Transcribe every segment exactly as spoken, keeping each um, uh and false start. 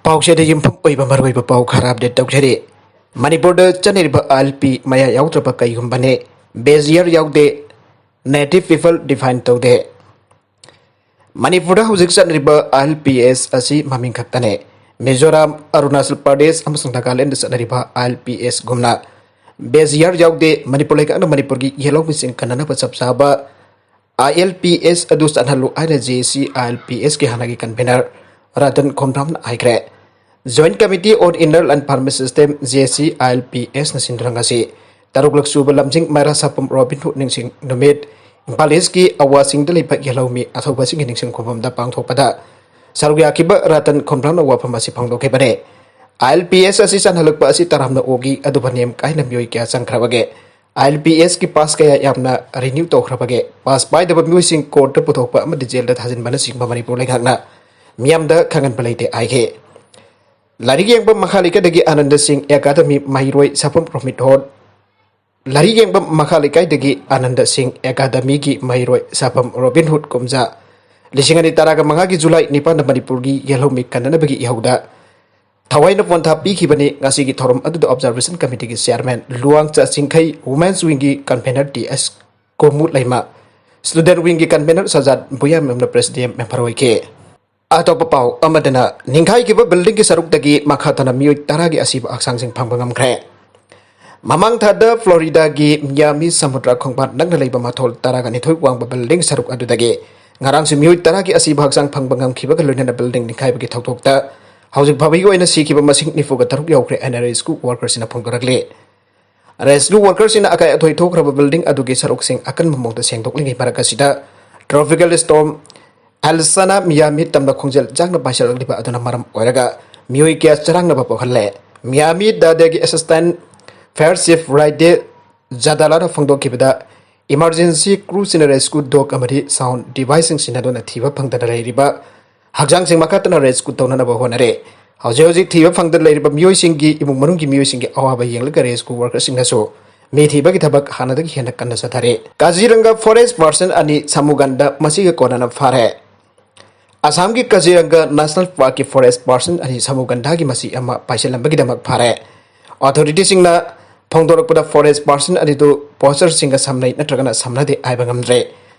ꯄꯥꯎꯆꯦꯗ ꯌꯨꯝꯐꯝ ꯑꯣꯏꯕ ꯃꯔꯨꯑꯣꯏꯕ ꯄꯥꯎ ꯈꯔ ꯑꯞꯗꯦꯠ ꯇꯧꯖꯔꯤ꯫ ꯃꯅꯤꯄꯨꯔꯗ ꯆꯠꯅꯔꯤꯕ ꯑꯥꯏ ꯑꯦꯜ ꯄꯤ ꯃꯌꯥ ꯌꯥꯎꯗ꯭ꯔꯕ ꯀꯩꯒꯨꯝꯕꯅꯦ꯫ ꯕꯦꯖꯤꯌꯔ ꯌꯥꯎꯗꯦ꯫ ꯅꯦꯇꯤꯚ ꯄꯤꯄꯜ ꯗꯤꯐꯥꯏꯟ ꯇꯧꯗꯦ꯫ ꯃꯅꯤꯄꯨꯔꯗ ꯍꯧꯖꯤꯛ ꯆꯠꯅꯔꯤꯕ ꯑꯥꯏ ꯑꯦꯜ ꯄꯤ ꯑꯦꯁ ꯑꯁꯤ ꯃꯃꯤꯡ ꯈꯛꯇꯅꯦ꯫ ꯃꯤꯖꯣꯔꯥꯝ, ꯑꯔꯨꯅꯥꯆꯜ ꯄ꯭ꯔꯗꯦꯁ ꯑꯃꯁꯨꯡ ꯅꯥꯒꯥꯂꯦꯟꯗ ꯆꯠꯅꯔꯤꯕ ꯑꯥꯏ ꯑꯦꯜ ꯄꯤ ꯑꯦꯁ ꯒꯨꯝꯅ ꯕꯦꯖꯤꯌꯔ ꯌꯥꯎꯗꯦ꯫ ꯃꯅꯤꯄꯨꯔ ꯂꯩꯉꯥꯛꯅ ꯃꯅꯤꯄꯨꯔꯒꯤ ꯌꯦꯜꯍꯧꯃꯤꯁꯤꯡ ꯀꯟꯅꯅꯕ ꯆꯞ ꯆꯥꯕ ꯑꯥꯏ ꯑꯦꯜ ꯄꯤ ꯑꯦꯁ ꯑꯗꯨ ꯆꯠꯍꯜꯂꯨ ꯍꯥꯏꯅ J A C I L P ꯑꯦꯁꯀꯤ ꯍꯥꯟꯅꯒꯤ ꯀꯟꯚꯦꯅꯔ ꯔꯇꯟ ꯈꯣꯝꯗ꯭ꯔꯥꯝꯅ ꯍꯥꯏꯈ꯭ꯔꯦ꯫ Joint Committee on Inner Line Permit System, J A C I L P ꯑꯦꯁꯅ ꯁꯤꯟꯗꯨꯅ ꯉꯁꯤ ꯇꯔꯨꯛꯂꯛ ꯁꯨꯕ ꯂꯝꯖꯤꯡ ꯃꯩꯔꯥ ꯁꯥꯐꯝ ꯔꯣꯕꯤꯟ ꯍꯨꯗ ꯅꯤꯡꯁꯤꯡ ꯅꯨꯃꯤꯠ ꯏꯝꯐꯥꯜ ꯏꯁꯀꯤ ꯑꯋꯥꯁꯤꯡꯗ ꯂꯩꯕ ꯌꯦꯜꯍꯧꯃꯤ ꯑꯊꯧꯕꯁꯤꯡꯒꯤ ꯅꯤꯡꯁꯤꯡ ꯈꯨꯕꯝꯗ ꯄꯥꯡꯊꯣꯛꯄꯗ ꯁꯔꯨꯛ ꯌꯥꯈꯤꯕ ꯔꯇꯟ ꯈꯣꯝꯗ꯭ꯔꯥꯝꯅ ꯋꯥꯐꯝ ꯑꯁꯤ ꯐꯣꯡꯗꯣꯛꯈꯤꯕꯅꯤ꯫ ꯑꯥꯏ ꯑꯦꯜ ꯄꯤ ꯑꯦꯁ ꯑꯁꯤ ꯆꯠꯍꯜꯂꯛꯄ ꯑꯁꯤ ꯇꯔꯥꯝꯅ ꯑꯣꯛꯏ, ꯑꯗꯨꯕꯨ ꯅꯤꯌꯝ ꯀꯥꯏꯅ ꯃꯤꯑꯣꯏ ꯀꯌꯥ ꯆꯪꯈ꯭ꯔꯕꯒꯦ? ꯑꯥꯏ ꯑꯦꯜ ꯄꯤ ꯑꯦꯁꯀꯤ ꯄꯥꯁ ꯀꯌꯥ ꯌꯥꯝꯅ ꯔꯤꯅ꯭ꯌꯨ ꯇꯧꯈ꯭ꯔꯕꯒꯦ? ꯄꯥꯁ ꯄꯥꯏꯗꯕ ꯃꯤꯑꯣꯏꯁꯤꯡ ꯀꯣꯔꯠꯇ ꯄꯨꯊꯣꯛꯄ ꯑꯃꯗꯤ ꯖꯦꯜꯗ ꯊꯥꯖꯤꯟꯕꯅꯆꯤꯡꯕ ꯃꯅꯤꯄꯨꯔ ꯂꯩꯉꯥꯛꯅ ꯃꯤꯌꯥꯝꯗ ꯈꯪꯍꯟꯕ ꯂꯩꯇꯦ ꯍꯥꯏꯈꯤ꯫ ꯂꯥꯏꯔꯤꯛ ꯌꯦꯡꯕ ꯃꯈꯥ ꯂꯩꯀꯥꯏꯗꯒꯤ ꯑꯥꯅꯟꯗ ꯁꯤꯡ ꯑꯦꯀꯥꯗꯃꯤ ꯃꯍꯩꯔꯣꯏ ꯁꯥꯐꯝ ꯔꯣꯕꯤꯟ ꯍꯨꯗ꯫ ꯂꯥꯏꯔꯤꯛ ꯌꯦꯡꯕ ꯃꯈꯥ ꯂꯩꯀꯥꯏꯗꯒꯤ ꯑꯥꯅꯟꯗ ꯁꯤꯡ ꯑꯦꯀꯥꯗꯃꯤꯒꯤ ꯃꯍꯩꯔꯣꯏ ꯁꯥꯐꯝ ꯔꯣꯕꯤꯟ ꯍꯨꯗ ꯀꯨꯝꯖꯥ ꯂꯤꯁꯤꯡ ꯑꯅꯤ ꯇꯔꯥꯒ ꯃꯉꯥꯒꯤ ꯖꯨꯂꯥꯏ ꯅꯤꯄꯥꯟꯗ ꯃꯅꯤꯄꯨꯔꯒꯤ ꯌꯦꯜꯍꯧꯃꯤ ꯀꯟꯅꯅꯕꯒꯤ ꯏꯍꯧꯗ ꯊꯋꯥꯏꯅ ꯄꯣꯟꯊꯥ ꯄꯤꯈꯤꯕꯅꯤ꯫ ꯉꯁꯤꯒꯤ ꯊꯧꯔꯝ ꯑꯗꯨꯗ ꯑꯣꯕꯖꯥꯔꯕꯦꯁꯟ ꯀꯃꯤꯇꯤꯒꯤ ꯆꯤꯌꯥꯔꯃꯦꯟ ꯂꯨꯋꯥꯡꯆꯥ ꯆꯤꯡꯈꯩ, ꯋꯨꯃꯦꯟꯁ ꯋꯤꯡꯒꯤ convenor T S Komu Leima, student ꯋꯤꯡꯒꯤ ꯀꯟꯚꯦꯅꯔ ꯁꯖꯥꯠ ꯕꯨꯌꯥꯃꯦꯝꯅ ꯄ꯭ꯔꯦꯁꯤꯗꯦꯟꯠ ꯃꯦꯝꯕꯔ ꯑꯣꯏꯈꯤ꯫ ꯑꯇꯣꯞꯄ ꯄꯥꯎ ꯑꯃꯗꯅ, ꯅꯤꯡꯈꯥꯏꯈꯤꯕ ꯕꯤꯜꯗꯤꯡꯒꯤ ꯁꯔꯨꯛꯇꯒꯤ ꯃꯈꯥ ꯇꯥꯅ ꯃꯤꯑꯣꯏ ꯇꯔꯥꯒꯤ ꯑꯁꯤꯕ ꯍꯛꯆꯥꯡꯁꯤꯡ ꯐꯪꯕ ꯉꯝꯈ꯭ꯔꯦ꯫ ꯃꯃꯥꯡ ꯊꯥꯗ ꯐ꯭ꯂꯣꯔꯤꯗꯥꯒꯤ ꯃꯤꯌꯥꯃꯤ ꯁꯃꯨꯗ꯭ꯔ ꯈꯣꯡꯕꯥꯟ ꯅꯛꯅ ꯂꯩꯕ ꯃꯊꯣꯜ ꯇꯔꯥꯒ ꯅꯤꯊꯣꯏ ꯋꯥꯡꯕ ꯕꯤꯜꯗꯤꯡ ꯁꯔꯨꯛ ꯑꯗꯨꯗꯒꯤ ꯉꯔꯥꯡꯁꯨ ꯃꯤꯑꯣꯏ ꯇꯔꯥꯒꯤ ꯑꯁꯤꯕ ꯍꯛꯆꯥꯡ ꯐꯪꯕ ꯉꯝꯈꯤꯕꯒ ꯂꯣꯏꯅꯅ ꯕꯤꯜꯗꯤꯡ ꯅꯤꯡꯈꯥꯏꯕꯒꯤ ꯊꯧꯗꯣꯛꯇ ꯍꯧꯖꯤꯛ ꯐꯥꯎꯕꯒꯤ ꯑꯣꯏꯅ ꯁꯤꯈꯤꯕ ꯃꯁꯤꯡ ꯅꯤꯐꯨꯒ ꯇꯔꯨꯛ ꯌꯧꯈ꯭ꯔꯦ ꯍꯥꯏꯅ ꯔꯦꯁꯀ꯭ꯌꯨ ꯋꯥꯔꯀꯔꯁꯤꯡꯅ ꯐꯣꯡꯗꯣꯔꯛꯂꯤ꯫ ꯔꯦꯁꯀ꯭ꯌꯨ ꯋꯥꯔꯀꯔꯁꯤꯡꯅ ꯑꯀꯥꯏ ꯑꯇꯣꯏ ꯊꯣꯛꯈ꯭ꯔꯕ ꯕꯤꯜꯗꯤꯡ ꯑꯗꯨꯒꯤ ꯁꯔꯨꯛꯁꯤꯡ ꯑꯀꯟꯕ ꯃꯑꯣꯡꯗ ꯁꯦꯡꯗꯣꯛꯂꯤꯉꯩ ꯃꯔꯛ ꯑꯁꯤꯗ ꯇ꯭ꯔꯣꯄꯤꯀꯦꯜ ꯁ꯭ꯇꯣꯔꯝ ꯑꯦꯜꯁꯅꯥ ꯃꯤꯌꯥꯃꯤ ꯇꯝꯅ ꯈꯣꯡꯖꯦꯜ ꯆꯥꯡꯅ ꯄꯥꯏꯁꯤꯜꯂꯛꯂꯤꯕ ꯑꯗꯨꯅ ꯃꯔꯝ ꯑꯣꯏꯔꯒ ꯃꯤꯑꯣꯏ ꯀꯌꯥ ꯆꯔꯥꯡꯅꯕ ꯄꯣꯛꯍꯜꯂꯦ꯫ ꯃꯤꯌꯥꯃꯤ ꯗꯥꯗꯦꯒꯤ ꯑꯦꯁꯤꯁꯇꯦꯟꯠ ꯐꯥꯌꯔ ꯆꯤꯐ ꯔꯥꯏꯗꯦ ꯖꯥꯗꯥꯂꯥꯅ ꯐꯣꯡꯗꯣꯛꯈꯤꯕꯗ, ꯏꯃꯔꯖꯦꯟꯁꯤ ꯀ꯭ꯔꯨꯁꯤꯡꯅ ꯔꯦꯁꯀ꯭ꯌꯨ ꯗꯣꯛ ꯑꯃꯗꯤ ꯁꯥꯎꯟ ꯗꯤꯚꯥꯏꯁꯁꯤꯡ ꯁꯤꯖꯤꯟꯅꯗꯨꯅ ꯊꯤꯕ ꯐꯪꯗꯅ ꯂꯩꯔꯤꯕ ꯍꯛꯆꯥꯡꯁꯤꯡ ꯃꯈꯥ ꯇꯥꯅ ꯔꯦꯁꯀ꯭ꯌꯨ ꯇꯧꯅꯅꯕ ꯍꯣꯠꯅꯔꯦ꯫ ꯍꯧꯖꯤꯛ ꯍꯧꯖꯤꯛ ꯊꯤꯕ ꯐꯪꯗꯅ ꯂꯩꯔꯤꯕ ꯃꯤꯑꯣꯏꯁꯤꯡꯒꯤ ꯏꯃꯨꯡ ꯃꯅꯨꯡꯒꯤ ꯃꯤꯑꯣꯏꯁꯤꯡꯒꯤ ꯑꯋꯥꯕ ꯌꯦꯡꯂꯒ ꯔꯦꯁꯀ꯭ꯌꯨ ꯋꯥꯔꯀꯔꯁꯤꯡꯅꯁꯨ ꯃꯤ ꯊꯤꯕꯒꯤ ꯊꯕꯛ ꯍꯥꯟꯅꯗꯒꯤ ꯍꯦꯟꯅ ꯀꯟꯅ ꯆꯠꯊꯔꯤ꯫ ꯀꯥꯖꯤꯔꯪꯒ ꯐꯣꯔꯦꯁ꯭ꯠ ꯄꯔꯁꯟ ꯑꯅꯤ ꯁꯥꯃꯨꯒꯟꯗ ꯃꯁꯤꯒ ꯀꯣꯟꯅꯅ ꯐꯥꯔꯦ꯫ ꯑꯁꯥꯝꯒꯤ ꯀꯖꯤꯔꯪꯒ ꯅꯦꯁꯅꯦꯜ ꯄꯥꯔꯛꯀꯤ ꯐꯣꯔꯦꯁ ꯄꯥꯔꯁꯟ ꯑꯅꯤ ꯁꯃꯨ ꯒꯟꯙꯥꯒꯤ ꯃꯆꯤ ꯑꯃ ꯄꯥꯏꯁꯤꯜꯂꯝꯕꯒꯤꯗꯃꯛ ꯐꯥꯔꯦ꯫ ꯑꯣꯊꯣꯔꯤꯇꯤꯁꯤꯡꯅ ꯐꯣꯡꯗꯣꯔꯛꯄꯗ, ꯐꯣꯔꯦꯁ ꯄꯥꯔꯁꯟ ꯑꯅꯤꯗꯨ ꯄꯣꯁꯔꯁꯤꯡꯒ ꯁꯝꯅꯩ ꯅꯠꯇ꯭ꯔꯒꯅ ꯁꯝꯅꯗꯦ ꯍꯥꯏꯕ ꯉꯝꯗ꯭ꯔꯦ꯫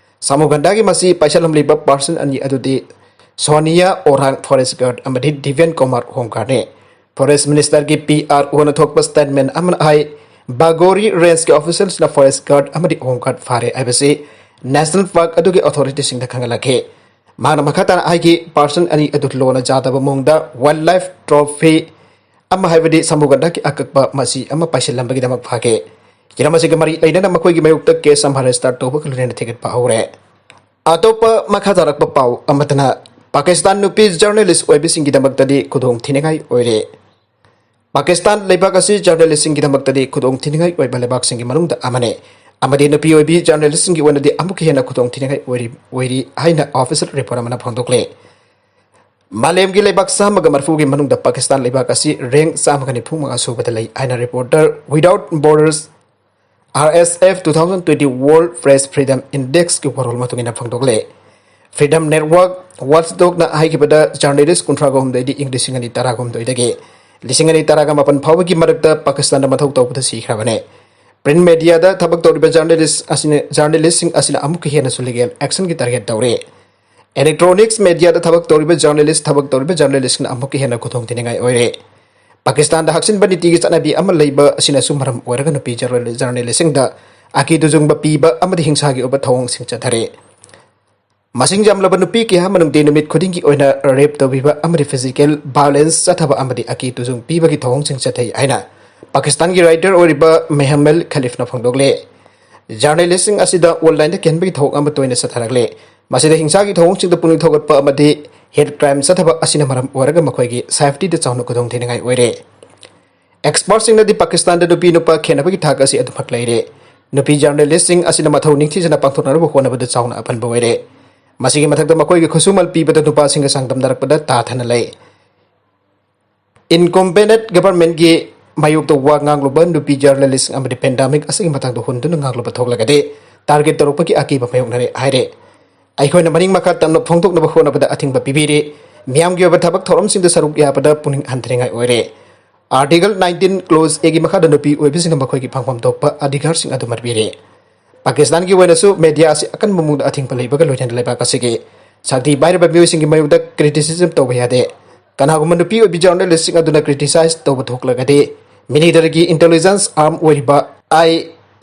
ꯁꯃꯨ ꯒꯟꯙꯥꯒꯤ ꯃꯆꯤ ꯄꯥꯏꯁꯤꯜꯂꯝꯂꯤꯕ ꯄꯥꯔꯁꯟ ꯑꯅꯤ ꯑꯗꯨꯗꯤ ꯁꯣꯅꯤꯌꯥ ꯑꯣꯔꯥꯡ, ꯐꯣꯔꯦꯁ ꯒꯥꯔꯗ, ꯑꯃꯗꯤ ꯗꯤꯚꯦꯟ ꯀꯨꯃꯥꯔ, ꯍꯣꯝ ꯒꯥꯔꯗꯅꯤ꯫ ꯐꯣꯔꯦꯁ ꯃꯤꯅꯤꯁꯇꯔꯒꯤ ꯄꯤ ꯑꯥꯔ ꯑꯣꯅ ꯊꯣꯛꯄ ꯁ꯭ꯇꯦꯠꯃꯦꯟ ꯑꯃꯅ ꯍꯥꯏ, ꯕꯥꯒꯣꯔꯤ ꯔꯦꯟꯖꯀꯤ ꯑꯣꯐꯤꯁꯤꯌꯦꯜꯁꯤꯡꯅ ꯐꯣꯔꯦꯁ ꯒꯥꯔꯗ ꯑꯃꯗꯤ ꯍꯣꯝ ꯒꯥꯔꯗ ꯐꯥꯔꯦ ꯍꯥꯏꯕꯁꯤ ꯅꯦꯁꯅꯦꯜ ꯄꯥꯔꯛ ꯑꯗꯨꯒꯤ ꯑꯣꯊꯣꯔꯤꯇꯤꯁꯤꯡꯗ ꯈꯪꯍꯜꯂꯛꯈꯤ꯫ ꯃꯍꯥꯛꯅ ꯃꯈꯥ ꯇꯥꯅ ꯍꯥꯏꯈꯤ, ꯄꯥꯔꯁꯟ ꯑꯅꯤ ꯑꯗꯨ ꯂꯣꯟꯅ ꯌꯥꯗꯕ ꯃꯑꯣꯡꯗ ꯋꯥꯏꯜꯗ ꯂꯥꯏꯐ ꯇ꯭ꯔꯣꯐꯤ ꯑꯃ, ꯍꯥꯏꯕꯗꯤ ꯁꯃꯨ ꯒꯟꯙꯥꯒꯤ ꯑꯀꯛꯄ ꯃꯆꯤ ꯑꯃ ꯄꯥꯏꯁꯤꯜꯂꯝꯕꯒꯤꯗꯃꯛ ꯐꯥꯈꯤ꯫ ꯍꯤꯔꯝ ꯑꯁꯤꯒ ꯃꯔꯤ ꯂꯩꯅꯅ ꯃꯈꯣꯏꯒꯤ ꯃꯥꯌꯣꯛꯇ ꯀꯦꯁ ꯑꯃ ꯔꯦꯖꯤꯁꯇꯔ ꯇꯧꯕꯒ ꯂꯣꯏꯅꯅ ꯊꯤꯒꯠꯄ ꯍꯧꯔꯦ꯫ ꯑꯇꯣꯞꯄ ꯃꯈꯥ ꯇꯥꯔꯛꯄ ꯄꯥꯎ ꯑꯃꯗꯅ, ꯄꯥꯀꯤꯁꯇꯥꯟ ꯅꯨꯄꯤ ꯖꯔꯅꯦꯂꯤꯁ ꯑꯣꯏꯕꯁꯤꯡꯒꯤꯗꯃꯛꯇꯗꯤ ꯈꯨꯗꯣꯡ ꯊꯤꯅꯤꯡꯉꯥꯏ ꯑꯣꯏꯔꯦ꯫ ꯄꯥꯀꯤꯁꯇꯥꯟ ꯂꯩꯕꯥꯛ ꯑꯁꯤ ꯖꯔꯅꯦꯂꯤꯁꯁꯤꯡꯒꯤꯗꯃꯛꯇꯗꯤ ꯈꯨꯗꯣꯡ ꯊꯤꯅꯤꯡꯉꯥꯏ ꯑꯣꯏꯕ ꯂꯩꯕꯥꯛꯁꯤꯡꯒꯤ ꯃꯅꯨꯡꯗ ꯑꯃꯅꯤ, ꯑꯃꯗꯤ ꯅꯨꯄꯤ ꯑꯣꯏꯕꯤ ꯖꯔꯅꯦꯂꯤꯁꯁꯤꯡꯒꯤ ꯑꯣꯏꯅꯗꯤ ꯑꯃꯨꯛꯀ ꯍꯦꯟꯅ ꯈꯨꯗꯣꯡ ꯊꯤꯅꯤꯡꯉꯥꯏ ꯑꯣꯏꯔꯤ, ꯑꯣꯏꯔꯤ ꯍꯥꯏꯅ ꯑꯣꯐꯤꯁꯤꯌꯦꯜ ꯔꯤꯄꯣꯔꯠ ꯑꯃꯅ ꯐꯣꯡꯗꯣꯛꯂꯦ꯫ ꯃꯥꯂꯦꯝꯒꯤ ꯂꯩꯕꯥꯛ ꯆꯥꯝꯃꯒ ꯃꯔꯤꯐꯨꯒꯤ ꯃꯅꯨꯡꯗ ꯄꯥꯀꯤꯁꯇꯥꯟ ꯂꯩꯕꯥꯛ ꯑꯁꯤ ꯔꯦꯡꯛ ꯆꯥꯝꯃꯒ ꯅꯤꯐꯨ ꯃꯉꯥ ꯁꯨꯕꯗ ꯂꯩ ꯍꯥꯏꯅ Reporters Without Borders, R S F, two thousand twenty World Press Freedom Indexꯀꯤ ꯋꯥꯔꯣꯜ ꯃꯇꯨꯡ ꯏꯟꯅ ꯐꯣꯡꯗꯣꯛꯂꯦ꯫ Freedom Network Watchdogꯅ ꯍꯥꯏꯈꯤꯕꯗ, ꯖꯔꯅꯦꯂꯤꯁ ꯀꯨꯟꯊ꯭ꯔꯥꯒ ꯍꯨꯝꯗꯣꯏꯗꯤ ꯏꯪ ꯂꯤꯁꯤꯡ ꯑꯅꯤ ꯇꯔꯥꯒ ꯍꯨꯝꯗꯣꯏꯗꯒꯤ ꯂꯤꯁꯤꯡ ꯑꯅꯤ ꯇꯔꯥꯒ ꯃꯥꯄꯟ ꯐꯥꯎꯕꯒꯤ ꯃꯔꯛꯇ ꯄꯥꯀꯤꯁꯇꯥꯟꯗ ꯃꯊꯧ ꯇꯧꯕꯗ ꯁꯤꯈ꯭ꯔꯕꯅꯤ꯫ ꯄ꯭ꯔꯤꯟꯠ ꯃꯦꯗꯤꯌꯥꯗ ꯊꯕꯛ ꯇꯧꯔꯤꯕ ꯖꯔꯅꯦꯂꯤꯁ ꯑꯁꯤꯅ, ꯖꯔꯅꯦꯂꯤꯁꯁꯤꯡ ꯑꯁꯤꯅ ꯑꯃꯨꯛꯀ ꯍꯦꯟꯅꯁꯨ ꯂꯤꯒꯦꯜ ꯑꯦꯛꯁꯟꯒꯤ ꯇꯥꯔꯒꯦꯠ ꯇꯧꯔꯤ꯫ ꯏꯂꯦꯛꯇ꯭ꯔꯣꯅꯤꯛꯁ ꯃꯦꯗꯤꯌꯥꯗ ꯊꯕꯛ ꯇꯧꯔꯤꯕ ꯖꯔꯅꯦꯂꯤꯁ, ꯊꯕꯛ ꯇꯧꯔꯤꯕ ꯖꯔꯅꯦꯂꯤꯁꯁꯤꯡꯅ ꯑꯃꯨꯛꯀ ꯍꯦꯟꯅ ꯈꯨꯗꯣꯡꯊꯤꯅꯤꯡꯉꯥꯏ ꯑꯣꯏꯔꯦ꯫ ꯄꯥꯀꯤꯁꯇꯥꯟꯗ ꯍꯛꯆꯤꯟꯕ ꯅꯤꯇꯤꯒꯤ ꯆꯠꯅꯕꯤ ꯑꯃ ꯂꯩꯕ ꯑꯁꯤꯅꯁꯨ ꯃꯔꯝ ꯑꯣꯏꯔꯒ ꯅꯨꯄꯤ ꯖꯔꯅꯦꯂꯤꯁꯁꯤꯡꯗ ꯑꯀꯤ ꯇꯨꯖꯨꯡꯕ ꯄꯤꯕ ꯑꯃꯗꯤ ꯍꯤꯡꯁꯥꯒꯤ ꯑꯣꯏꯕ ꯊꯧꯑꯣꯡꯁꯤꯡ ꯆꯠꯊꯔꯤ꯫ ꯃꯁꯤꯡ ꯌꯥꯝꯂꯕ ꯅꯨꯄꯤ ꯀꯌꯥ ꯑꯃꯅꯗꯤ ꯅꯨꯃꯤꯠ ꯈꯨꯗꯤꯡꯒꯤ ꯑꯣꯏꯅ ꯔꯦꯞ ꯇꯧꯕꯤꯕ ꯑꯃꯗꯤ ꯐꯤꯖꯤꯀꯦꯜ ꯚꯥꯏꯑꯣꯂꯦꯟꯁ ꯆꯠꯊꯕ ꯑꯃꯗꯤ ꯑꯀꯤ ꯇꯨꯖꯨꯡ ꯄꯤꯕꯒꯤ ꯊꯧꯑꯣꯡꯁꯤꯡ ꯆꯠꯊꯩ ꯍꯥꯏꯅ ꯄꯥꯀꯤꯁꯇꯥꯟꯒꯤ ꯔꯥꯏꯇꯔ ꯑꯣꯏꯔꯤꯕ ꯃꯦꯍꯃꯦꯜ ꯈꯂꯤꯐꯅ ꯐꯣꯡꯗꯣꯛꯂꯦ꯫ ꯖꯔꯅꯦꯂꯤꯁꯁꯤꯡ ꯑꯁꯤꯗ ꯑꯣꯟꯂꯥꯏꯟꯗ ꯀꯤꯍꯟꯕꯒꯤ ꯊꯧꯑꯣꯡ ꯑꯃ ꯇꯣꯏꯅ ꯆꯠꯊꯔꯛꯂꯦ꯫ ꯃꯁꯤꯗ ꯍꯤꯡꯁꯥꯒꯤ ꯊꯧꯑꯣꯡꯁꯤꯡꯗ ꯄꯨꯛꯅꯤꯡ ꯊꯧꯒꯠꯄ ꯑꯃꯗꯤ ꯍꯦꯠ ꯀ꯭ꯔꯥꯏꯝ ꯆꯠꯊꯕ ꯑꯁꯤꯅ ꯃꯔꯝ ꯑꯣꯏꯔꯒ ꯃꯈꯣꯏꯒꯤ ꯁꯦꯐꯇꯤꯗ ꯆꯥꯎꯅ ꯈꯨꯗꯣꯡꯊꯤꯅꯤꯡꯉꯥꯏ ꯑꯣꯏꯔꯦ꯫ ꯑꯦꯛꯁꯄꯔꯠꯁꯤꯡꯅꯗꯤ ꯄꯥꯀꯤꯁꯇꯥꯟꯗ ꯅꯨꯄꯤ ꯅꯨꯄꯥ ꯈꯦꯟꯅꯕꯒꯤ ꯊꯥꯛ ꯑꯁꯤ ꯑꯗꯨꯃꯛ ꯂꯩꯔꯦ꯫ ꯅꯨꯄꯤ ꯖꯔꯅꯦꯂꯤꯁꯁꯤꯡ ꯑꯁꯤꯅ ꯃꯊꯧ ꯅꯤꯡꯊꯤꯖꯅ ꯄꯥꯡꯊꯣꯛꯅꯅꯕ ꯍꯣꯠꯅꯕꯗ ꯆꯥꯎꯅ ꯑꯄꯟꯕ ꯑꯣꯏꯔꯦ꯫ ꯃꯁꯤꯒꯤ ꯃꯊꯛꯇ ꯃꯈꯣꯏꯒꯤ ꯈꯨꯠꯁꯨꯃꯟ ꯄꯤꯕꯗ ꯅꯨꯄꯥꯁꯤꯡꯒ ꯆꯥꯡꯗꯝꯅꯔꯛꯄꯗ ꯇꯥꯊꯅ ꯂꯩ꯫ Incumbent governmentꯀꯤ ꯃꯥꯌꯣꯛꯇ ꯋꯥ ꯉꯥꯡꯂꯨꯕ ꯅꯨꯄꯤ ꯖꯔꯅꯦꯂꯤꯁ ꯑꯃꯗꯤ ꯄꯦꯟꯗꯥꯃꯤꯛ ꯑꯁꯤꯒꯤ ꯃꯇꯥꯡꯗ ꯍꯨꯟꯗꯨꯅ ꯉꯥꯡꯂꯨꯕ ꯊꯣꯛꯂꯒꯗꯤ ꯇꯥꯔꯒꯦꯠ ꯇꯧꯔꯛꯄꯒꯤ ꯑꯀꯤꯕ ꯃꯥꯌꯣꯛꯅꯔꯦ ꯍꯥꯏꯔꯦ꯫ ꯑꯩꯈꯣꯏꯅ ꯃꯅꯤꯡ ꯃꯈꯥ ꯇꯝꯅ ꯐꯣꯡꯗꯣꯛꯅꯕ ꯍꯣꯠꯅꯕꯗ ꯑꯊꯤꯡꯕ ꯄꯤꯕꯤꯔꯤ꯫ ꯃꯤꯌꯥꯝꯒꯤ ꯑꯣꯏꯕ ꯊꯕꯛ ꯊꯧꯔꯝꯁꯤꯡꯗ ꯁꯔꯨꯛ ꯌꯥꯕꯗ ꯄꯨꯛꯅꯤꯡ ꯍꯟꯊꯅꯤꯡꯉꯥꯏ ꯑꯣꯏꯔꯦ꯫ Article nineteen Clause Aꯒꯤ ꯃꯈꯥꯗ ꯅꯨꯄꯤ ꯑꯣꯏꯕꯁꯤꯡꯅ ꯃꯈꯣꯏꯒꯤ ꯐꯪꯐꯝ ꯊꯣꯛꯄ ꯑꯙꯤꯀꯥꯔꯁꯤꯡ ꯑꯗꯨ ꯃꯠꯄꯤꯔꯦ꯫ ꯄꯥꯀꯤꯁꯇꯥꯟꯒꯤ ꯑꯣꯏꯅꯁꯨ ꯃꯦꯗꯤꯌꯥ ꯑꯁꯤ ꯑꯀꯟꯕ ꯃꯑꯣꯡꯗ ꯑꯊꯤꯡꯕ ꯂꯩꯕꯒ ꯂꯣꯏꯅꯅ ꯂꯩꯕꯥꯛ ꯑꯁꯤꯒꯤ ꯁꯛꯇꯤ ꯄꯥꯏꯔꯕ ꯃꯤꯑꯣꯏꯁꯤꯡꯒꯤ ꯃꯥꯌꯣꯛꯇ criticism ꯇꯧꯕ ꯌꯥꯗꯦ꯫ ꯀꯅꯥꯒꯨꯝꯕ ꯅꯨꯄꯤ ꯑꯣꯏꯕꯤ journalistꯁꯤꯡ ꯑꯗꯨꯅ criticize ꯇꯧꯕ ꯊꯣꯛꯂꯒꯗꯤ militaryꯒꯤ intelligence arm ꯑꯣꯏꯔꯤꯕ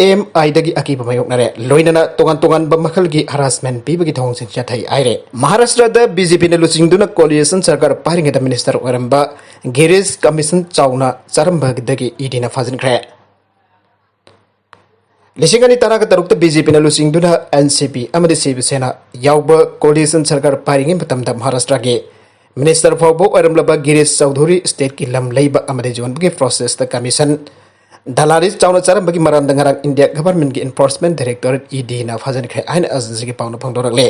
IMIꯗꯒꯤ ꯑꯀꯤꯕ ꯃꯥꯌꯣꯛꯅꯔꯦ꯫ ꯂꯣꯏꯅꯅ ꯇꯣꯉꯥꯟ ꯇꯣꯉꯥꯟꯕ ꯃꯈꯜꯒꯤ harassment ꯄꯤꯕꯒꯤ ꯊꯧꯑꯣꯡꯁꯤꯡ ꯆꯠꯊꯩ ꯍꯥꯏꯔꯦ꯫ ꯃꯍꯥꯔꯥꯁꯇ꯭ꯔꯗ BJPꯅ ꯂꯨꯆꯤꯡꯗꯨꯅ coalition ꯁꯔꯀꯥꯔ ꯄꯥꯏꯔꯤꯉꯩꯗ minister ꯑꯣꯏꯔꯝꯕ ꯒꯤꯔꯤꯁ ꯀꯃꯤꯁꯟ ꯆꯥꯎꯅ ꯆꯥꯔꯝꯕꯗꯒꯤ EDꯅ ꯐꯥꯖꯤꯟꯈ꯭ꯔꯦ꯫ ꯂꯤꯁꯤꯡ ꯑꯅꯤ ꯇꯔꯥꯒ ꯇꯔꯨꯛꯇ BJPꯅ ꯂꯨꯆꯤꯡꯗꯨꯅ NCP ꯑꯃꯗꯤ ꯁꯤꯕ ꯁꯦꯅꯥ ꯌꯥꯎꯕ coalition ꯁꯔꯀꯥꯔ ꯄꯥꯏꯔꯤꯉꯩ ꯃꯇꯝꯗ ꯃꯍꯥꯔꯥꯁꯇ꯭ꯔꯒꯤ minister ꯐꯥꯎꯕ ꯑꯣꯏꯔꯝꯂꯕ ꯒꯤꯔꯤꯁ ꯆꯧꯙꯨꯔꯤ stateꯀꯤ ꯂꯝ ꯂꯩꯕ ꯑꯃꯗꯤ ꯌꯣꯟꯕꯒꯤ processꯇ commission ꯗꯂꯥꯂꯤ ꯆꯥꯎꯅ ꯆꯥꯔꯝꯕꯒꯤ ꯃꯔꯝꯗ ꯉꯔꯥꯡ India governmentꯀꯤ enforcement directorate EDꯅ ꯐꯥꯖꯤꯟꯈ꯭ꯔꯦ ꯍꯥꯏꯅ Al Jazeeraꯒꯤ ꯄꯥꯎꯅ ꯐꯣꯡꯗꯣꯔꯛꯂꯦ꯫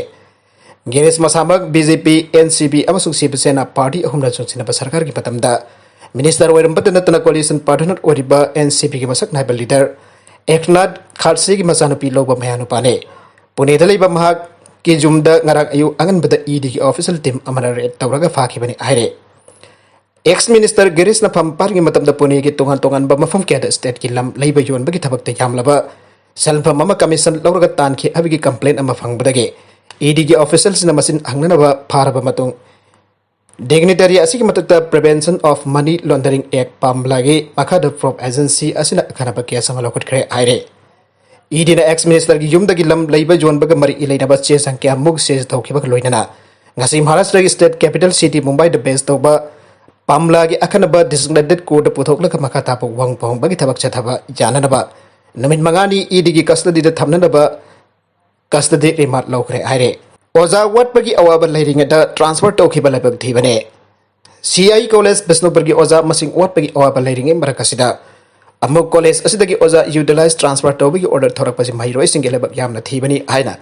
ꯒꯤꯔꯤꯁ ꯃꯁꯥꯃꯛ BJP, NCP ꯑꯃꯁꯨꯡ ꯁꯤꯕ ꯁꯦꯅꯥ party ꯑꯍꯨꯝꯅ ꯆꯨꯡꯁꯤꯟꯅꯕ ꯁꯔꯀꯥꯔꯒꯤ ꯃꯇꯝꯗ minister ꯑꯣꯏꯔꯝꯕꯇ ꯅꯠꯇꯅ coalition partner ꯑꯣꯏꯔꯤꯕ NCPꯒꯤ ꯃꯁꯛ ꯅꯥꯏꯕ leader ꯑꯦꯛꯅꯥꯊ ꯈꯥꯠꯁꯦꯒꯤ ꯃꯆꯥꯅꯨꯄꯤ ꯂꯧꯕ ꯃꯌꯥꯅꯨꯄꯥꯅꯤ꯫ ꯄꯨꯅꯦꯗ ꯂꯩꯕ ꯃꯍꯥꯛꯀꯤ ꯌꯨꯝꯗ ꯉꯔꯥꯡ ꯑꯌꯨꯛ ꯑꯉꯟꯕꯗ EDꯒꯤ official team ꯑꯃꯅ raid ꯇꯧꯔꯒ ꯐꯥꯈꯤꯕꯅꯤ ꯍꯥꯏꯔꯦ꯫ Ex minister ꯒꯤꯔꯤꯁꯅ ꯐꯝ ꯄꯥꯏꯔꯤꯉꯩ ꯃꯇꯝꯗ ꯄꯨꯅꯦꯒꯤ ꯇꯣꯉꯥꯟ ꯇꯣꯉꯥꯟꯕ ꯃꯐꯝ ꯀꯌꯥꯗ state ꯀꯤ ꯂꯝ ꯂꯩꯕ ꯌꯣꯟꯕꯒꯤ ꯊꯕꯛꯇ ꯌꯥꯝꯂꯕ ꯁꯦꯟꯐꯝ ꯑꯃ commission ꯂꯧꯔꯒ ꯇꯥꯟꯈꯤ ꯍꯥꯏꯕꯒꯤ complaint ꯑꯃ ꯐꯪꯕꯗꯒꯤ ED ꯒꯤ official ꯁꯤꯡꯅ ꯃꯁꯤꯡ ꯍꯪꯅꯅꯕ ꯐꯥꯔꯕ ꯃꯇꯨꯡ, dignitary ꯑꯁꯤꯒꯤ ꯃꯊꯛꯇ Prevention of Money Laundering Act ꯄꯥꯝꯂꯥꯒꯤ ꯃꯈꯥꯗ probe agency ꯑꯁꯤꯅ ꯑꯈꯟꯅꯕ case ꯑꯃ ꯂꯧꯈꯠꯈ꯭ꯔꯦ ꯍꯥꯏꯔꯦ꯫ ED ꯅ ex minister ꯒꯤ ꯌꯨꯝꯗꯒꯤ ꯂꯝ ꯂꯩꯕ ꯌꯣꯟꯕꯒ ꯃꯔꯤ ꯂꯩꯅꯕ ꯆꯦ ꯆꯥꯡ ꯀꯌꯥꯃꯨꯛ seize ꯇꯧꯈꯤꯕꯒ ꯂꯣꯏꯅꯅ ꯉꯁꯤ ꯃꯍꯥꯔꯥꯁꯇ꯭ꯔꯒꯤ state capital city ꯃꯨꯝꯕꯥꯏꯗ base ꯇꯧꯕ ꯄꯥꯝꯂꯥꯒꯤ ꯑꯈꯟꯅꯕ designated court ꯇ ꯄꯨꯊꯣꯛꯂꯒ ꯃꯈꯥ ꯇꯥꯕ ꯋꯥꯍꯪ ꯄꯥꯎꯍꯪꯕꯒꯤ ꯊꯕꯛ ꯆꯠꯊꯕ ꯌꯥꯅꯅꯕ ꯅꯨꯃꯤꯠ ꯃꯉꯥꯅꯤ ED ꯒꯤ custody ꯗ ꯊꯝꯅꯅꯕ custody remand ꯂꯧꯈ꯭ꯔꯦ ꯍꯥꯏꯔꯦ꯫ ꯑꯣꯖꯥ ꯋꯥꯠꯄꯒꯤ ꯑꯋꯥꯕ ꯂꯩꯔꯤꯉꯩꯗ transfer ꯇꯧꯈꯤꯕ ꯂꯥꯏꯕꯛ ꯊꯤꯕꯅꯦ꯫ CI college ꯕꯤꯁꯅꯨꯄꯨꯔꯒꯤ ꯑꯣꯖꯥ ꯃꯁꯤꯡ ꯋꯥꯠꯄꯒꯤ ꯑꯋꯥꯕ ꯂꯩꯔꯤꯉꯩ ꯃꯔꯛ ꯑꯁꯤꯗ ꯑꯃꯨꯛ college ꯑꯁꯤꯗꯒꯤ ꯑꯣꯖꯥ utilize transfer ꯇꯧꯕꯒꯤ order ꯊꯣꯔꯛꯄꯁꯤ ꯃꯍꯩꯔꯣꯏꯁꯤꯡꯒꯤ ꯂꯥꯏꯕꯛ ꯌꯥꯝꯅ ꯊꯤꯕꯅꯤ ꯍꯥꯏꯅ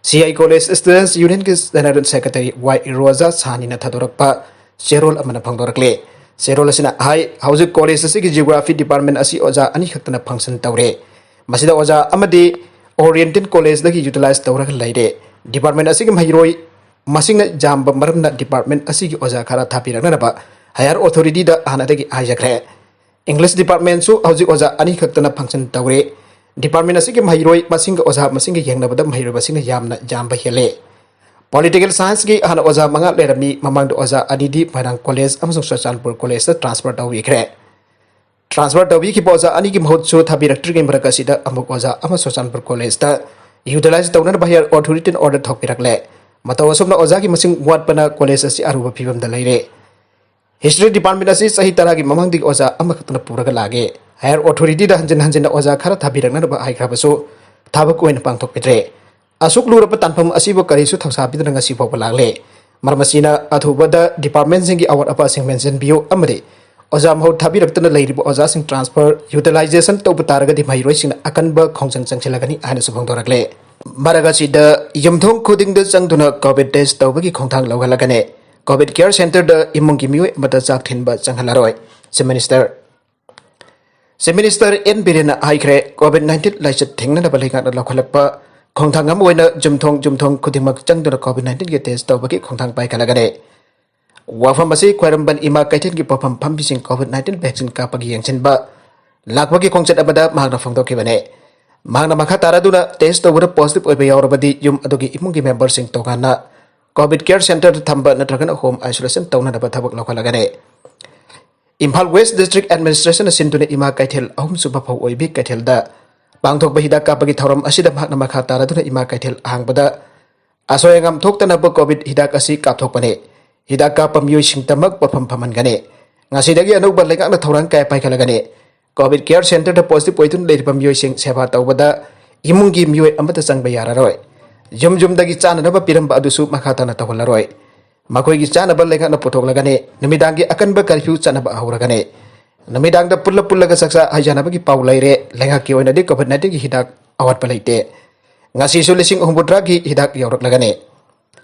CI college students union ꯒꯤ general secretary ꯋꯥꯏ ꯔꯣꯖꯥ ꯁꯥꯅꯤꯅ ꯊꯥꯗꯣꯔꯛꯄ ꯆꯦꯔꯣꯜ ꯑꯃꯅ ꯐꯣꯡꯗꯣꯔꯛꯂꯤ꯫ ꯆꯦꯔꯣꯜ ꯑꯁꯤꯅ ꯍꯥꯏ, ꯍꯧꯖꯤꯛ college ꯑꯁꯤꯒꯤ geography department ꯑꯁꯤ ꯑꯣꯖꯥ ꯑꯅꯤꯈꯛꯇꯅ function ꯇꯧꯔꯦ꯫ ꯃꯁꯤꯗ ꯑꯣꯖꯥ ꯑꯃꯗꯤ Oriental college ꯗꯒꯤ utilize ꯇꯧꯔꯒ ꯂꯩꯔꯦ꯫ Department ꯑꯁꯤꯒꯤ ꯃꯍꯩꯔꯣꯏ ꯃꯁꯤꯡꯅ ꯌꯥꯝꯕ ꯃꯔꯝꯅ department ꯑꯁꯤꯒꯤ ꯑꯣꯖꯥ ꯈꯔ ꯊꯥꯕꯤꯔꯛꯅꯅꯕ higher authority ꯗ ꯍꯥꯟꯅꯗꯒꯤ ꯍꯥꯏꯖꯈ꯭ꯔꯦ꯫ English department ꯁꯨ ꯍꯧꯖꯤꯛ ꯑꯣꯖꯥ ꯑꯅꯤ ꯈꯛꯇꯅ function ꯇꯧꯔꯦ꯫ Department ꯑꯁꯤꯒꯤ ꯃꯍꯩꯔꯣꯏ ꯃꯁꯤꯡꯒ ꯑꯣꯖꯥ ꯃꯁꯤꯡꯒ ꯌꯦꯡꯅꯕꯗ ꯃꯍꯩꯔꯣꯏ ꯃꯁꯤꯡꯅ ꯌꯥꯝꯅ ꯌꯥꯝꯕ ꯍꯦꯜꯂꯦ꯫ Political Science ꯀꯤ ꯍꯥꯟꯅ ꯑꯣꯖꯥ ꯃꯉꯥ ꯂꯩꯔꯝꯃꯤ, ꯃꯃꯥꯡꯗ ꯑꯣꯖꯥ ꯑꯅꯤꯗꯤ ꯃꯣꯏꯔꯥꯡ College ꯑꯃꯁꯨꯡ ꯆꯨꯔꯆꯥꯟꯄꯨꯔ College ꯇ transfer ꯇꯧꯕꯤꯈ꯭ꯔꯦ꯫ Transfer ꯇꯧꯕꯤꯈꯤꯕ ꯑꯣꯖꯥ ꯑꯅꯤꯒꯤ ꯃꯍꯨꯠꯁꯨ ꯊꯥꯕꯤꯔꯛꯇ꯭ꯔꯤꯉꯩ ꯃꯔꯛ ꯑꯁꯤꯗ ꯑꯃꯨꯛ ꯑꯣꯖꯥ ꯑꯃ ꯆꯨꯔꯆꯥꯟꯄꯨꯔ College ꯇ utilize ꯇꯧꯅꯅꯕ higher authority ꯅ order ꯊꯣꯛꯄꯤꯔꯛꯂꯦ꯫ ꯃꯇꯧ ꯑꯁꯨꯝꯅ ꯑꯣꯖꯥꯒꯤ ꯃꯁꯤꯡ ꯋꯥꯠꯄꯅ college ꯑꯁꯤ ꯑꯔꯨꯕ ꯐꯤꯕꯝꯗ ꯂꯩꯔꯦ꯫ History department ꯑꯁꯤ ꯆꯍꯤ ꯇꯔꯥꯒꯤ ꯃꯃꯥꯡꯗꯒꯤ ꯑꯣꯖꯥ ꯑꯃꯈꯛꯇꯅ ꯄꯨꯔꯒ ꯂꯥꯛꯑꯦ꯫ Higher authority ꯗ ꯍꯟꯖꯤꯟ ꯍꯟꯖꯤꯟꯅ ꯑꯣꯖꯥ ꯈꯔ ꯊꯥꯕꯤꯔꯛꯅꯅꯕ ꯍꯥꯏꯈ꯭ꯔꯕꯁꯨ ꯊꯕꯛ ꯑꯣꯏꯅ ꯄꯥꯡꯊꯣꯛꯄꯤꯗ꯭ꯔꯦ꯫ ꯑꯁꯨꯛ ꯂꯨꯔꯕ ꯇꯥꯟꯐꯝ ꯑꯁꯤꯕꯨ ꯀꯔꯤꯁꯨ ꯊꯧꯁꯥꯕꯤꯗꯅ ꯉꯁꯤ ꯐꯥꯎꯕ ꯂꯥꯛꯂꯦ꯫ ꯃꯔꯝ ꯑꯁꯤꯅ ꯑꯊꯨꯕꯗ department ꯁꯤꯡꯒꯤ ꯑꯋꯥꯠ ꯑꯄꯥꯁꯤꯡ ꯃꯦꯟꯁꯤꯟꯕꯤꯌꯨ ꯑꯃꯗꯤ ꯑꯣꯖꯥ ꯃꯍꯨꯠ ꯊꯥꯕꯤꯔꯛꯇꯅ ꯂꯩꯔꯤꯕ ꯑꯣꯖꯥꯁꯤꯡ transfer, utilization ꯇꯧꯕ ꯇꯥꯔꯒꯗꯤ ꯃꯍꯩꯔꯣꯏꯁꯤꯡꯅ ꯑꯀꯟꯕ ꯈꯣꯡꯖꯪ ꯆꯪꯁꯤꯜꯂꯒꯅꯤ ꯍꯥꯏꯅꯁꯨ ꯐꯣꯡꯗꯣꯔꯛꯂꯦ꯫ ꯃꯔꯛ ꯑꯁꯤꯗ ꯌꯨꯝꯊꯣꯡ ꯈꯨꯗꯤꯡꯗ ꯆꯪꯗꯨꯅ COVID test ꯇꯧꯕꯒꯤ ꯈꯣꯡꯊꯥꯡ ꯂꯧꯍꯜꯂꯒꯅꯤ꯫ COVID care center ꯗ ꯏꯃꯨꯡꯒꯤ ꯃꯤꯑꯣꯏ ꯑꯃꯠꯇ ꯆꯥꯛ ꯊꯤꯟꯕ ꯆꯪꯍꯜꯂꯔꯣꯏ꯫ Chief Minister, Chief Minister N ꯕꯤꯔꯦꯟꯅ ꯍꯥꯏꯈ꯭ꯔꯦ, COVID nineteen ꯂꯥꯏꯆꯠ ꯊꯤꯡꯅꯅꯕ ꯂꯩꯉꯥꯛꯅ ꯂꯧꯈꯠꯂꯛꯄ ꯈꯣꯡꯊꯥꯡ ꯑꯃ ꯑꯣꯏꯅ ꯌꯨꯝꯊꯣꯡ ꯌꯨꯝꯊꯣꯡ ꯈꯨꯗꯤꯡꯃꯛ ꯆꯪꯗꯨꯅ COVID nineteen ꯒꯤ test ꯇꯧꯕꯒꯤ ꯈꯣꯡꯊꯥꯡ ꯄꯥꯏꯈꯠꯂꯒꯅꯤ꯫ ꯋꯥꯐꯝ ꯑꯁꯤ ꯈ꯭ꯋꯥꯏꯔꯝꯕꯟ ꯏꯃꯥ ꯀꯩꯊꯦꯜꯒꯤ ꯄꯣꯠꯐꯝ ꯐꯝꯕꯤꯁꯤꯡ COVID nineteen vaccine ꯀꯥꯞꯄꯒꯤ ꯌꯦꯡꯁꯤꯟꯕ ꯂꯥꯛꯄꯒꯤ ꯈꯣꯡꯆꯠ ꯑꯃꯗ ꯃꯍꯥꯛꯅ ꯐꯣꯡꯗꯣꯛꯈꯤꯕꯅꯤ꯫ ꯃꯍꯥꯛꯅ ꯃꯈꯥ ꯇꯥꯔꯗꯨꯅ test ꯇꯧꯕꯗ positive ꯑꯣꯏꯕ ꯌꯥꯎꯔꯕꯗꯤ ꯌꯨꯝ ꯑꯗꯨꯒꯤ ꯏꯃꯨꯡꯒꯤ member ꯁꯤꯡ ꯇꯣꯉꯥꯟꯅ COVID care center ꯗ ꯊꯝꯕ ꯅꯠꯇ꯭ꯔꯒꯅ home isolation ꯇꯧꯅꯅꯕ ꯊꯕꯛ ꯂꯧꯈꯠꯂꯒꯅꯤ꯫ ꯏꯝꯐꯥꯜ West District Administration ꯅ ꯁꯤꯟꯗꯨꯅ ꯏꯃꯥ ꯀꯩꯊꯦꯜ ꯑꯍꯨꯝꯁꯨꯕ ꯐꯧ ꯑꯣꯏꯕꯤ ꯀꯩꯊꯦꯜꯗ ꯄꯥꯡꯊꯣꯛꯄ ꯍꯤꯗꯥꯛ ꯀꯥꯞꯄꯒꯤ ꯊꯧꯔꯝ ꯑꯁꯤꯗ ꯃꯍꯥꯛꯅ ꯃꯈꯥ ꯇꯥꯔꯗꯨꯅ ꯏꯃꯥ ꯀꯩꯊꯦꯜ ꯑꯍꯥꯡꯕꯗ ꯑꯁꯣꯏ ꯑꯉꯥꯝ ꯊꯣꯛꯇꯅꯕ COVID ꯍꯤꯗꯥꯛ ꯑꯁꯤ ꯀꯥꯞꯊꯣꯛꯄꯅꯤ꯫ ꯍꯤꯗꯥꯛ ꯀꯥꯞꯄ ꯃꯤꯑꯣꯏꯁꯤꯡꯗꯃꯛ ꯄꯣꯠꯐꯝ ꯐꯝꯍꯟꯒꯅꯤ꯫ ꯉꯁꯤꯗꯒꯤ ꯑꯅꯧꯕ ꯂꯩꯉꯥꯛꯅ ꯊꯧꯔꯥꯡ ꯀꯌꯥ ꯄꯥꯏꯈꯠꯂꯒꯅꯤ꯫ COVID care center ꯗ positive ꯑꯣꯏꯗꯨꯅ ꯂꯩꯔꯤꯕ ꯃꯤꯑꯣꯏꯁꯤꯡ ꯁꯦꯕꯥ ꯇꯧꯕꯗ ꯏꯃꯨꯡꯒꯤ ꯃꯤꯑꯣꯏ ꯑꯃꯠꯇ ꯆꯪꯕ ꯌꯥꯔꯔꯣꯏ꯫ ꯌꯨꯝ ꯌꯨꯝꯗꯒꯤ ꯆꯥꯅꯅꯕ ꯄꯤꯔꯝꯕ ꯑꯗꯨꯁꯨ ꯃꯈꯥ ꯇꯥꯅ ꯇꯧꯍꯜꯂꯔꯣꯏ꯫ ꯃꯈꯣꯏꯒꯤ ꯆꯥꯅꯕ ꯂꯩꯉꯥꯛꯅ ꯄꯨꯊꯣꯛꯂꯒꯅꯤ꯫ ꯅꯨꯃꯤꯗꯥꯡꯒꯤ ꯑꯀꯟꯕ curfew ꯆꯠꯅꯕ ꯍꯧꯔꯒꯅꯤ꯫ ꯅꯨꯃꯤꯗꯥꯡꯗ ꯄꯨꯜꯂ ꯄꯨꯜꯂꯒ ꯆꯥꯛꯆꯥ ꯍꯩꯖꯥꯅꯕꯒꯤ ꯄꯥꯎ ꯂꯩꯔꯦ꯫ ꯂꯩꯉꯥꯛꯀꯤ ꯑꯣꯏꯅꯗꯤ COVID nineteen ꯒꯤ ꯍꯤꯗꯥꯛ ꯑꯋꯥꯠꯄ ꯂꯩꯇꯦ꯫ ꯉꯁꯤꯁꯨ ꯂꯤꯁꯤꯡ ꯍꯨꯝꯐꯨꯇꯔꯥꯒꯤ ꯍꯤꯗꯥꯛ ꯌꯧꯔꯛꯂꯒꯅꯤ꯫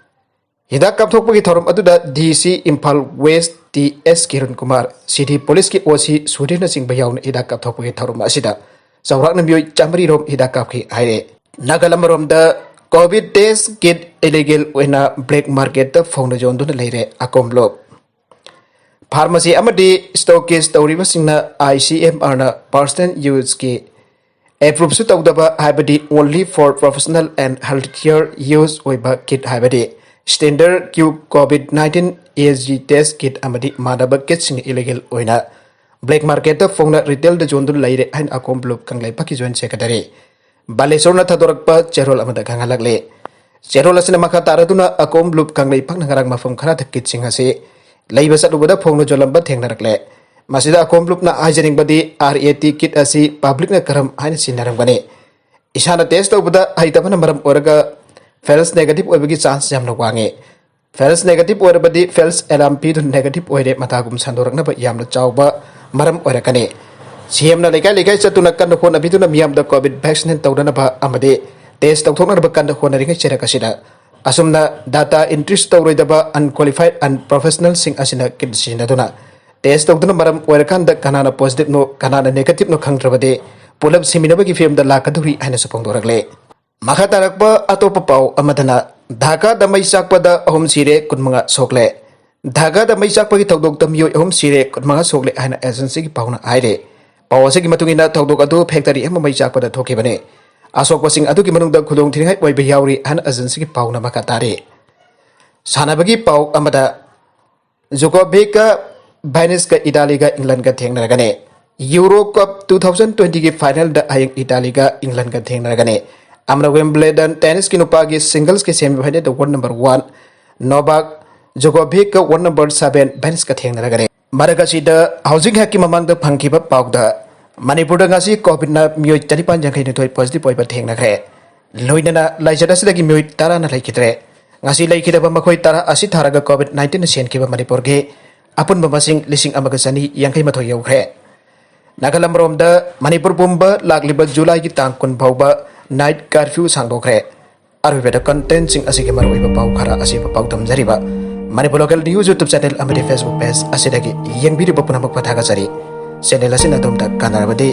ꯍꯤꯗꯥꯛ ꯀꯥꯞꯊꯣꯛꯄꯒꯤ ꯊꯧꯔꯝ ꯑꯗꯨꯗ DC ꯏꯝꯐꯥꯜ West ꯇꯤ ꯑꯦꯁ ꯀꯤꯔꯟ ꯀꯨꯃꯥꯔ, ꯁꯤꯗꯤ ꯄꯨꯂꯤꯁꯀꯤ ꯑꯣ ꯁꯤ ꯁꯨꯙꯤꯔꯅꯆꯤꯡꯕ ꯌꯥꯎꯅ ꯍꯤꯗꯥꯛ ꯀꯥꯞꯊꯣꯛꯄꯒꯤ ꯊꯧꯔꯝ ꯑꯁꯤꯗ ꯆꯥꯎꯔꯥꯛꯅ ꯃꯤꯑꯣꯏ ꯆꯥꯃꯔꯤ ꯔꯣꯝ ꯍꯤꯗꯥꯛ ꯀꯥꯞꯈꯤ ꯍꯥꯏꯔꯦ꯫ ꯅꯥꯀꯜ ꯑꯃꯔꯣꯝꯗ ꯀꯣꯚꯤꯗ ꯇꯦꯁ ꯀꯤꯠ ꯏꯂꯤꯒꯦꯜ ꯑꯣꯏꯅ ꯕ꯭ꯂꯦꯛ ꯃꯥꯔꯀꯦꯠꯇ ꯐꯣꯡꯅ ꯌꯣꯟꯗꯨꯅ ꯂꯩꯔꯦ ꯑꯀꯣꯝ ꯕ꯭ꯂꯣꯛ꯫ ꯐꯥꯔꯃꯥꯁꯤ ꯑꯃꯗꯤ ꯁ꯭ꯇꯣꯛꯀꯤꯁ ꯇꯧꯔꯤꯕꯁꯤꯡꯅ ICMRꯅ personal useꯀꯤ approveꯁꯨ ꯇꯧꯗꯕ, ꯍꯥꯏꯕꯗꯤ only for professional and healthcare use ꯑꯣꯏꯕ ꯀꯤꯠ, ꯍꯥꯏꯕꯗꯤ standard Q COVID nineteen AG test kit ꯑꯃꯗꯤ ꯃꯥꯟꯅꯕ ꯀꯤꯠꯁꯤꯡ ꯏꯂꯤꯒꯦꯜ ꯑꯣꯏꯅ ꯕ꯭ꯂꯦꯛ ꯃꯥꯔꯀꯦꯠꯇ ꯐꯣꯡꯅ ꯔꯤꯇꯦꯜꯗ ꯌꯣꯟꯗꯨꯅ ꯂꯩꯔꯦ ꯍꯥꯏꯅ ꯑꯀꯣꯝ ꯕ꯭ꯂꯣꯛ ꯀꯪꯂꯩꯄꯥꯛꯀꯤ ꯖꯣꯏꯟ ꯁꯦꯀ꯭ꯔꯦꯇꯔꯤ ꯕꯥꯂꯦꯁꯣꯔꯅ ꯊꯥꯗꯣꯔꯛꯄ ꯆꯦꯔꯣꯜ ꯑꯃꯗ ꯈꯪꯍꯜꯂꯛꯂꯤ꯫ ꯆꯦꯔꯣꯜ ꯑꯁꯤꯅ ꯃꯈꯥ ꯇꯥꯔꯗꯨꯅ ꯑꯀꯣꯝ ꯕ꯭ꯂꯣꯛ ꯀꯪꯂꯩꯄꯥꯛꯅ ꯉꯔꯥꯡ ꯃꯐꯝ ꯈꯔꯗ ꯀꯤꯠꯁꯤꯡ ꯑꯁꯤ ꯂꯩꯕ ꯆꯠꯂꯨꯕꯗ ꯐꯣꯡꯅ ꯌꯣꯜꯂꯝꯕ ꯊꯦꯡꯅꯔꯛꯂꯦ꯫ ꯃꯁꯤꯗ ꯑꯀꯣꯝ ꯕ꯭ꯂꯣꯛꯅ ꯍꯥꯏꯖꯅꯤꯡꯕꯗꯤ, RAT ꯀꯤꯠ ꯑꯁꯤ ꯄꯕ꯭ꯂꯤꯛꯅ ꯀꯔꯝ ꯍꯥꯏꯅ ꯁꯤꯖꯤꯟꯅꯔꯝꯒꯅꯤ? ꯏꯁꯥꯅ ꯇꯦꯁ ꯇꯧꯕꯗ ꯍꯩꯇꯕꯅ ꯃꯔꯝ ꯑꯣꯏꯔꯒ ꯐꯦꯜꯁ ꯅꯦꯒꯦꯇꯤꯚ ꯑꯣꯏꯕꯒꯤ ꯆꯥꯟꯁ ꯌꯥꯝꯅ ꯋꯥꯡꯉꯤ꯫ ꯐꯦꯜꯁ ꯅꯦꯒꯦꯇꯤꯚ ꯑꯣꯏꯔꯕꯗꯤ ꯐꯦꯜꯁ ꯑꯦꯂꯥꯔꯝ ꯄꯤꯗꯨꯅ ꯅꯦꯒꯦꯇꯤꯚ ꯑꯣꯏꯔꯦ ꯃꯇꯥꯒꯨꯝ ꯁꯟꯗꯣꯔꯛꯅꯕ ꯌꯥꯝꯅ ꯆꯥꯎꯕ ꯃꯔꯝ ꯑꯣꯏꯔꯛꯀꯅꯤ꯫ CMꯅ ꯂꯩꯀꯥꯏ ꯂꯩꯀꯥꯏ ꯆꯠꯇꯨꯅ ꯀꯟꯅ ꯍꯣꯠꯅꯕꯤꯗꯨꯅ ꯃꯤꯌꯥꯝꯗ ꯀꯣꯚꯤꯗ ꯚꯦꯛꯁꯤꯅꯦꯠ ꯇꯧꯅꯅꯕ ꯑꯃꯗꯤ ꯇꯦꯁ ꯇꯧꯊꯣꯛꯅꯅꯕ ꯀꯟꯅ ꯍꯣꯠꯅꯔꯤꯉꯩ ꯆꯩꯔꯛ ꯑꯁꯤꯗ ꯑꯁꯨꯝꯅ ꯗꯥꯇꯥ ꯑꯦꯟꯇ꯭ꯔꯤꯁ ꯇꯧꯔꯣꯏꯗꯕ ꯑꯟꯀ꯭ꯋꯥꯂꯤꯐꯥꯏꯗ ꯑꯟꯄ꯭ꯔꯣꯐꯦꯁꯅꯦꯜꯁꯤꯡ ꯑꯁꯤꯅ ꯀꯤꯠ ꯁꯤꯖꯤꯟꯅꯗꯨꯅ ꯇꯦꯁ ꯇꯧꯗꯨꯅ ꯃꯔꯝ ꯑꯣꯏꯔꯀꯥꯟꯗ ꯀꯅꯥꯅ ꯄꯣꯖꯤꯇꯤꯚꯅꯣ, ꯀꯅꯥꯅ ꯅꯦꯒꯦꯇꯤꯚꯅꯣ ꯈꯪꯗ꯭ꯔꯕꯗꯤ ꯄꯨꯂꯞ ꯁꯤꯃꯤꯟꯅꯕꯒꯤ ꯐꯤꯕꯝꯗ ꯂꯥꯛꯀꯗꯧꯔꯤ ꯍꯥꯏꯅꯁꯨ ꯐꯣꯡꯗꯣꯔꯛꯂꯦ꯫ ꯃꯈꯥ ꯇꯥꯔꯛꯄ ꯑꯇꯣꯞꯄ ꯄꯥꯎ ꯑꯃꯗꯅ ꯙꯥꯀꯥꯗ ꯃꯩ ꯆꯥꯛꯄꯗ ꯑꯍꯨꯝ ꯁꯤꯔꯦ, ꯀꯨꯟꯃꯉꯥ ꯁꯣꯛꯂꯦ꯫ ꯙꯥꯀꯥꯗ ꯃꯩ ꯆꯥꯛꯄꯒꯤ ꯊꯧꯗꯣꯛꯇ ꯃꯤꯑꯣꯏ ꯑꯍꯨꯝ ꯁꯤꯔꯦ, ꯀꯨꯟꯃꯉꯥ ꯁꯣꯛꯂꯦ ꯍꯥꯏꯅ ꯑꯦꯖꯦꯟꯁꯤꯒꯤ ꯄꯥꯎꯅ ꯍꯥꯏꯔꯦ꯫ ꯄꯥꯎ ꯑꯁꯤꯒꯤ ꯃꯇꯨꯡ ꯏꯟꯅ ꯊꯧꯗꯣꯛ ꯑꯗꯨ ꯐꯦꯛꯇꯔꯤ ꯑꯃ ꯃꯩ ꯆꯥꯛꯄꯗ ꯊꯣꯛꯈꯤꯕꯅꯤ꯫ ꯑꯁꯣꯛꯄꯁꯤꯡ ꯑꯗꯨꯒꯤ ꯃꯅꯨꯡꯗ ꯈꯨꯗꯣꯡꯊꯤꯅꯤꯡꯉꯥꯏ ꯑꯣꯏꯕ ꯌꯥꯎꯔꯤ ꯍꯥꯏꯅ ꯑꯦꯖꯦꯟꯁꯤꯒꯤ ꯄꯥꯎꯅ ꯃꯈꯥ ꯇꯥꯔꯤ꯫ ꯁꯥꯟꯅꯕꯒꯤ ꯄꯥꯎ ꯑꯃꯗ ꯖꯣꯀꯣꯚꯤꯛꯀ ꯚꯥꯏꯅꯤꯁꯀ ꯏꯇꯥꯂꯤꯒ ꯏꯪꯂꯟꯒ ꯊꯦꯡꯅꯔꯒꯅꯤ꯫ ꯌꯨꯔꯣ ꯀꯞ two thousand twentyꯒꯤ ꯐꯥꯏꯅꯦꯜꯗ ꯍꯌꯦꯡ ꯏꯇꯥꯂꯤꯒ ꯏꯪꯂꯟꯒ ꯊꯦꯡꯅꯔꯒꯅꯤ꯫ ꯑꯃꯅ ꯋꯤꯝꯕ꯭ꯂꯦꯗꯟ ꯇꯦꯅꯤꯁꯀꯤ ꯅꯨꯄꯥꯒꯤ ꯁꯤꯡꯒꯜꯁꯀꯤ ꯁꯦꯃꯤꯐꯥꯏꯅꯦꯜꯗ ꯋꯥꯔꯜ ꯅꯝꯕꯔ ꯋꯥꯟ ꯅꯣꯚꯥꯛ ꯖꯣꯀꯣꯚꯤꯛꯀ ꯋꯥꯔꯜ ꯅꯝꯕꯔ ꯁꯚꯦꯟ ꯚꯥꯏꯅꯤꯁꯀ ꯊꯦꯡꯅꯔꯒꯅꯤ꯫ ꯃꯔꯛ ꯑꯁꯤꯗ ꯍꯧꯖꯤꯛ ꯉꯥꯏꯍꯥꯛꯀꯤ ꯃꯃꯥꯡꯗ ꯐꯪꯈꯤꯕ ꯄꯥꯎꯗ ꯃꯅꯤꯄꯨꯔꯗ ꯉꯁꯤ ꯀꯣꯚꯤꯗꯅ ꯃꯤꯑꯣꯏ ꯆꯅꯤꯄꯥꯟ ꯌꯥꯡꯈꯩꯅꯤꯊꯣꯏ ꯄꯣꯖꯤꯇꯤꯚ ꯑꯣꯏꯕ ꯊꯦꯡꯅꯈ꯭ꯔꯦ꯫ ꯂꯣꯏꯅꯅ ꯂꯥꯏꯆꯠ ꯑꯁꯤꯗꯒꯤ ꯃꯤꯑꯣꯏ ꯇꯔꯥꯅ ꯂꯩꯈꯤꯗ꯭ꯔꯦ꯫ ꯉꯁꯤ ꯂꯩꯈꯤꯗꯕ ꯃꯈꯣꯏ ꯇꯔꯥ ꯑꯁꯤ ꯊꯥꯔꯒ ꯀꯣꯚꯤꯗ ꯅꯥꯏꯟꯇꯤꯟꯅ ꯁꯦꯟꯈꯤꯕ ꯃꯅꯤꯄꯨꯔꯒꯤ ꯑꯄꯨꯟꯕ ꯃꯁꯤꯡ ꯂꯤꯁꯤꯡ ꯑꯃꯒ ꯆꯅꯤ ꯌꯥꯡꯈꯩ ꯃꯥꯊꯣꯏ ꯌꯧꯈ꯭ꯔꯦ꯫ ꯅꯥꯒꯥꯂꯝꯔꯣꯝꯗ ꯃꯅꯤꯄꯨꯔ ꯄꯨꯝꯕ ꯂꯥꯛꯂꯤꯕ ꯖꯨꯂꯥꯏꯒꯤ ꯇꯥꯡ ꯀꯨꯟ ꯐꯥꯎꯕ ꯅꯥꯏꯠ ꯀꯥꯔꯐ꯭ꯌꯨ ꯁꯥꯡꯗꯣꯛꯈ꯭ꯔꯦ꯫ ꯑꯔꯣꯏꯕꯗ ꯀꯟꯇꯦꯟꯠꯁꯤꯡ ꯑꯁꯤꯒꯤ ꯃꯔꯨꯑꯣꯏꯕ ꯄꯥꯎ ꯈꯔ ꯑꯁꯤꯕꯨ ꯄꯥꯎꯗꯝꯖꯔꯤꯕ Manipur local news YouTube channel ꯑꯃꯗꯤ ꯐꯦꯁꯕꯨꯛ ꯄꯦꯖ ꯑꯁꯤꯗꯒꯤ ꯌꯦꯡꯕꯤꯔꯤꯕ ꯄꯨꯝꯅꯃꯛꯄꯨ ꯊꯥꯒꯠꯆꯔꯤ꯫ ꯆꯦꯅꯦꯜ ꯑꯁꯤꯅ ꯑꯗꯣꯝꯗ ꯀꯥꯟꯅꯔꯕꯗꯤ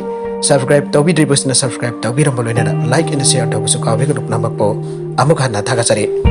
Subscribe ꯇꯧꯕꯤꯗ꯭ꯔꯤꯕꯁꯤꯅ subscribe ꯇꯧꯕꯤꯔꯝꯕ ꯂꯣꯏꯅꯅ like and share ꯇꯧꯕꯁꯨ ꯀꯥꯎꯕꯤꯒꯅꯨ꯫ ꯄꯨꯝꯅꯃꯛꯄꯨ ꯑꯃꯨꯛ ꯍꯟꯅ ꯊꯥꯒꯠꯆꯔꯤ꯫